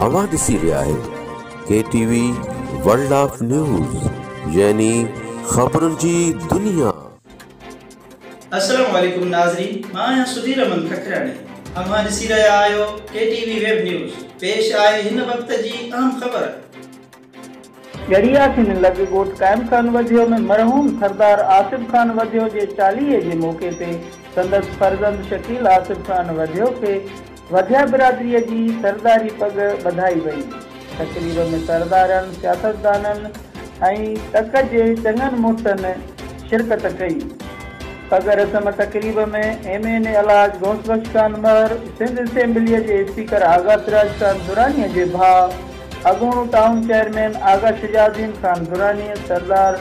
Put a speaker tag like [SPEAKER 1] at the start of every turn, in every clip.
[SPEAKER 1] اوهان ڏسي رهيا آهيو K T V world of news يعني خبرن جي دنيا.
[SPEAKER 2] السلام عليڪم ناظرين مان آهيان سڌير احمد ککراڻي اوهان ڏسي رهيا آهيو ڪي ٽي وي ويب نيوز پيش آهي هن وقت جي اهم خبر.
[SPEAKER 3] ڳڙهي ياسين لڳ ڳوٺ قائم خان وڌيو ۾ مرحوم سردار آصف خان وڌيو جي چاليهي جي موقعي تي سندس فرزند شڪيل آصف خان وڌيو کي وڌيا برادريء جي سرداري پڳ ٻڌائي وئي. تقريب ۾ سردارن، سياستدانن ۽ تڪ جي چڱن مڙسن شرڪت ڪئي. پڳ رسم تقريب ۾ ايم اين اي الحاج غوث بخش خان مهر، سنڌ اسيمبليء جي اسپيڪر آغا سراج خان درانيء جي ڀاء، اڳوڻو ٽائون چيئرمين آغا شجاع الدين خان دراني، سردار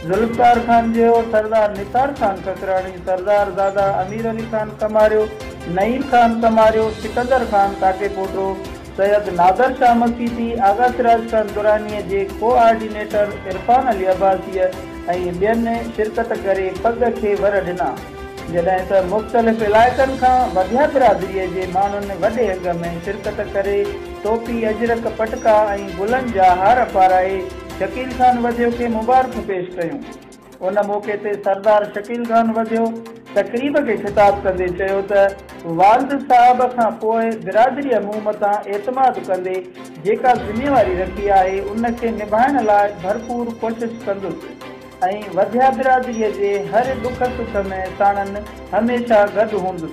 [SPEAKER 3] ذوالفقار خان جيهو، سردار نثار خان ککراڻي، سردار زاده امير علي خان ڪماريو، نعيم خان ڪماريو، سڪندر خان ڪاڪيپوٽو، سيد نادر شاهه مسيتي، آغا سراج خان درانيء جي ڪو آرڊينيٽر عرفان علي عباسيء ۽ ٻين شرڪت ڪري پڳ کي ور ڏنا. جڏهن ته مختلف علائقن کان وڌيا برادريء جي ماڻهن وڏي انگ ۾ شرڪت ڪري ٽوپي، اجرڪ، پٽڪا ۽ گلن جا هار پارائي شڪيل خان وڌيو کي مبارڪون پيش ڪيون. ان موقعي تي سردار شڪيل خان وڌيو تقريب کي خطاب ڪندي چيو ته والد صاحب کان پوء برادريء مون مٿان اعتماد ڪندي جيڪا ذميواري رکي آهي ان کي نڀائڻ لاء ڀرپور ڪوشش ڪندس. ۽ وڌيا برادريء جي هر ڏک سک ۾ ساڻن هميشه گڏ هوندس.